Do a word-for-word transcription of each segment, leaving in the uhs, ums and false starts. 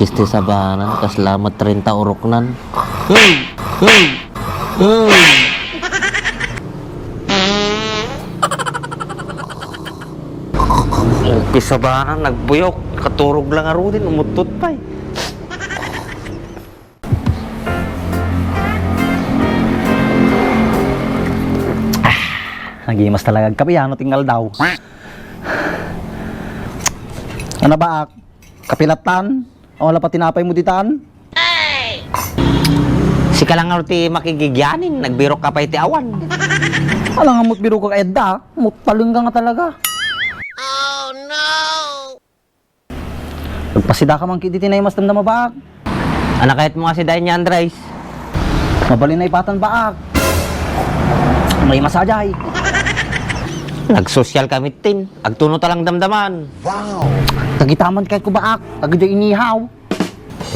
Ti sabanan, kasla met trenta uroknan. Hey! Hey! Hey! Ti sabanan, nagbuyok. Katurog lang arudin, umuttot pay. Ah, nagimas talaga agkape, ano, tingal daw. Ano ba, ak? Kape lattan? Wala pa tinapay mo ditan? Sika lang nga ti makigigyanin, nagbirok ka pay ti awan. Alangan mo't birok ka kayat da, mutaling ka nga talaga. Agpasida ka man kidi ti naimas damdama baak. Anakayat mo nga si Danya Andres? Mabalin na ipatan baak. May masajay. Nagsosyal kami tin. Agtuno ta lang damdaman. Tagitaman kay ko baak, tagidiay inihaw.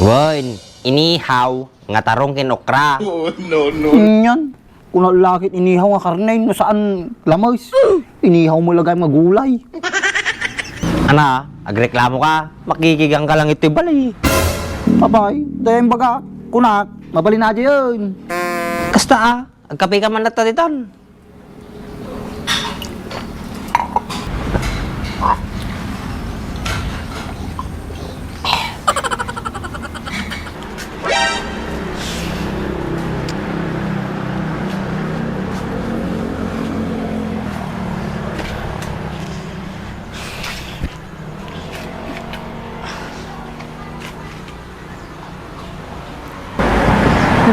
Wen, inihaw nga tarong ken okra. Nyan, kuna lakit inihaw nga karne, no saan lames. Inihaw mo lagay nga gulay. Ana, agreklamo ka, makikigang ka lang iti balay. Apay, dayem baga, kunak, mabalin a diayen. Kasta a, agkape ka man latta ditan.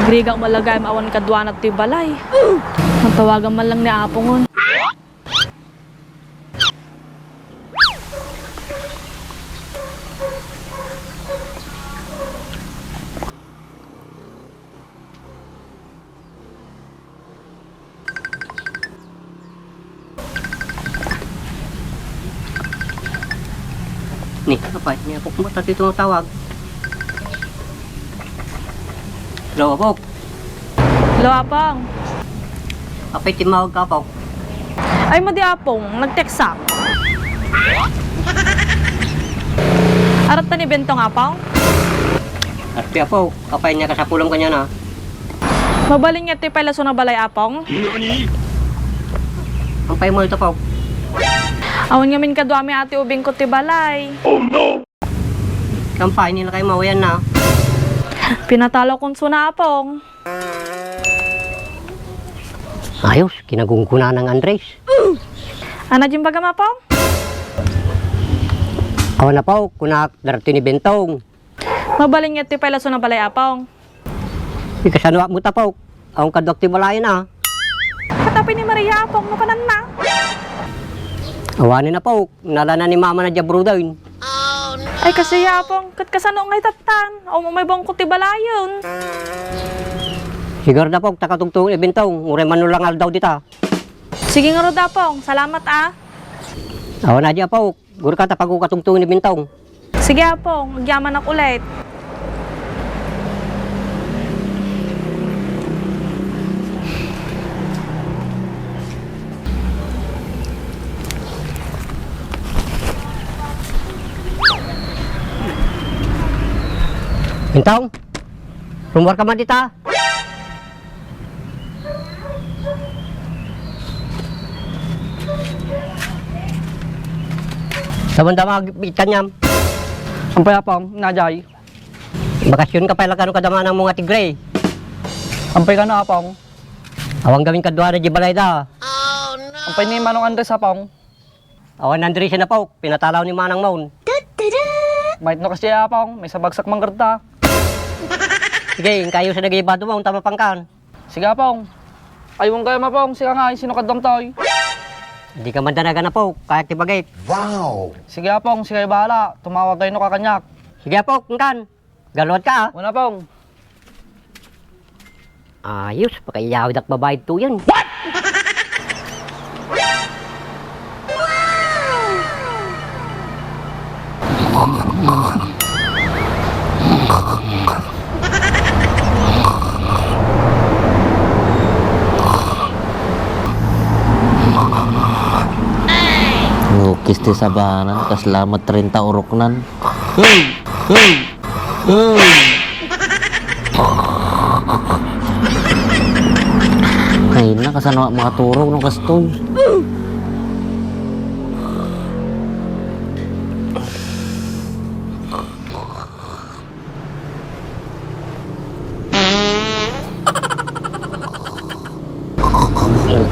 Nagrigak malagay maawan kaduana ti balay. Matawagan man lang ni Apongon. Ni, apay, ni apok mo, tati tumatawag. Hello, apok. Hello, apong. Apay, timmawag ka, apok. Ay, madi, apong. Nag-text ak. Aratta ni Bentong, apong? Arti, apok. Apay, niya kasapulam kanya na. Mabalin nga ti pay laso na balay, apong? Ampay mo ito, Pau? Awan ngamin kaduami ati ubing ko ti balay. Kampay nila kay mawayan na. Pinatalo kon suna, apong. Ayos, kinagungkuna nang Andres. Ana, Jim, bagam, apong? Awan na, Pau, kunak, darti ni Bentong. Mabalin nga ti pay laso na balay, apong. Ikasano mo tapok? Awan kaduak ti balayen a. Katapi ni Maria, apong, no kanan na? Awanen na, Pau. Nalana ni mama na dia bruden. Ay, kasi, apong, ket kasano ngay tattan? Awan may bangko ti balayen. Sigar da, Pau, takatugtong ibintong. Uray man lang aldaw dita. Sige ngarud, apong. Salamat, a. Awan na dia, Pau. Gurka ta pagukatugtong ni Bintong. Sige, apong. Agyamanak ulit. Bintong, rummuar ka man dita. Damdama, agipit kaniam. Ampay, apong, nadiay. Bakasyon ka pay la kano kada manang mo nga tigre. Ampay kano, apong? Awan gamin kaduana di balay da. Ampay ni Manong Andres, apong? Awan Andres na, Pau. Pinatalaw ni manang maun. Mayat no kasi, apong, may sabagsak manggerta. Sige, inkayo sa nagibado mo, tama pangkan. Sige, apong. Ay, wang kayo, apong. Sige nga, sino kadwam toy? Di ka man danagan, apong. Kaya ti bagay. Wow! Sige, apong. Sige, bahala. Tumawag kayo no kakanyak. Sige, apong. Ngkan. Galuat ka, a. Wala, apong. Ayos, pakaiyaw dak babae to yan. What? Ngukis ti sabanan, kasla met trenta uroknan. Hey! Hey! Ay, na, kasano nga makaturog no kastoy?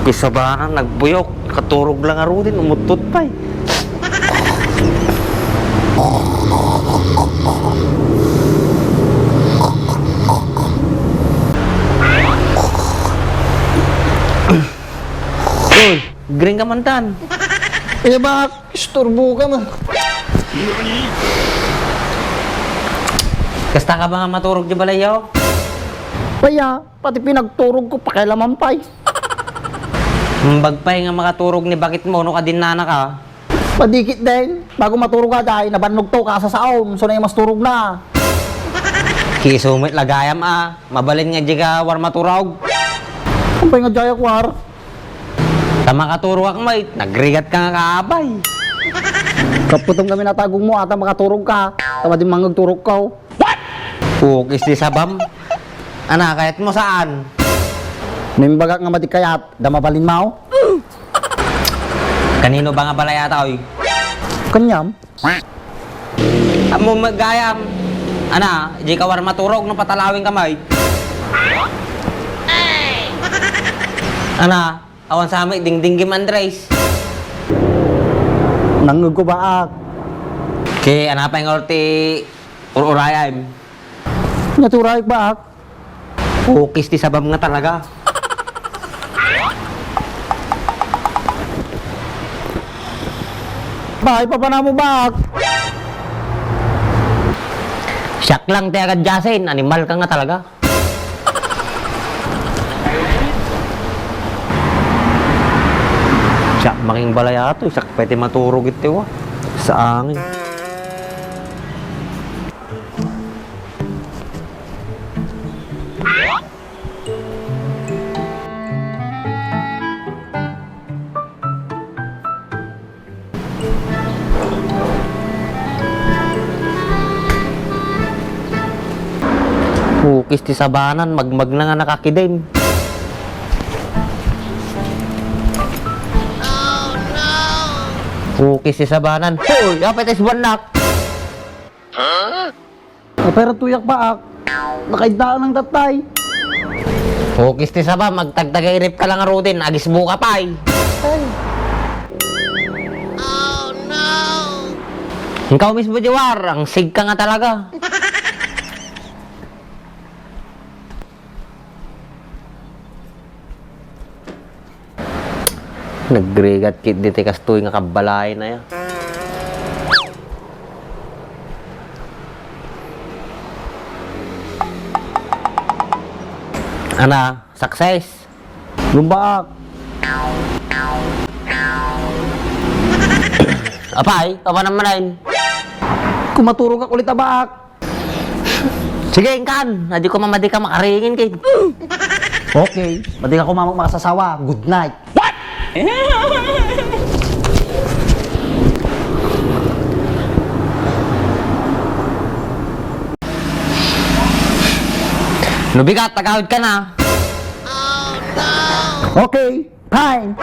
Kisabanan, nagbuyok. Katurog lang ngaruden, umuttot pay. Uy, green ka man tan. Iya, bak, isturbo ka man. Kasta ka ba nga maturog di balay, yo? Paya, pati pinagturog ko, pakialaman pay. Imbag pay nga makaturog ni bakit mo, no, kadinnana ka? Padikit din, bago maturog ka, day, nabannog to, kasasaom, so na yung masturog na. Kisumit lagayam, ah. Mabalin nga di ka war maturog. Ang pay nga jaya kwar? Ta makaturog ak, mait, nagrigat ka nga kaabay. Kaputom kami natagong mo, ata makaturog ka. Tama din mangagturog ka, oh. Pukis ti sabam. Ana, kayat mo saan? Nimbagak nga madi kayat, da mabalin mao? Kanino ba nga balay ata, oy? Kanyam? Ammo magayam. Ana, di ka war maturog no patalawing kamay. Ana, awan sa amay, dingding Kim Andres. Nangngeg ko baak. Ke, ana pay nga ti ur-urayam. Naturay baak. Pukis ti sabam nga talaga. Bay, papana mo baak? Siak lang ti agad jasin, animal ka nga talaga. Siak making balay ato, siak pwede maturog iti wa. Sa angin. Pukis ti sabanan, magmagna nga nakakidim. Pukis ti sabanan. Hoy, apay tayo si Buannak? Apay ra tuyak paak. Nakaidnaan ang tatay. Pukis ti saba, magtagtagairip ka lang ngaruden, agisbo ka pay. Ay. Ikaw mismo, Jawar, ang sigka nga talaga. Nagrigat kit diti kastoy nga kabbalay na ya. Ana, success. Lumbaak. Apay, awan naman ay. Kumaturog ak ulit a baak. Sige, inkan. Adi ko mamadi ka makaringin kay. Okay. Madi ka kumamag makasasawa. Good night. What? No bigat, tagahod ka na. Okay. Fine.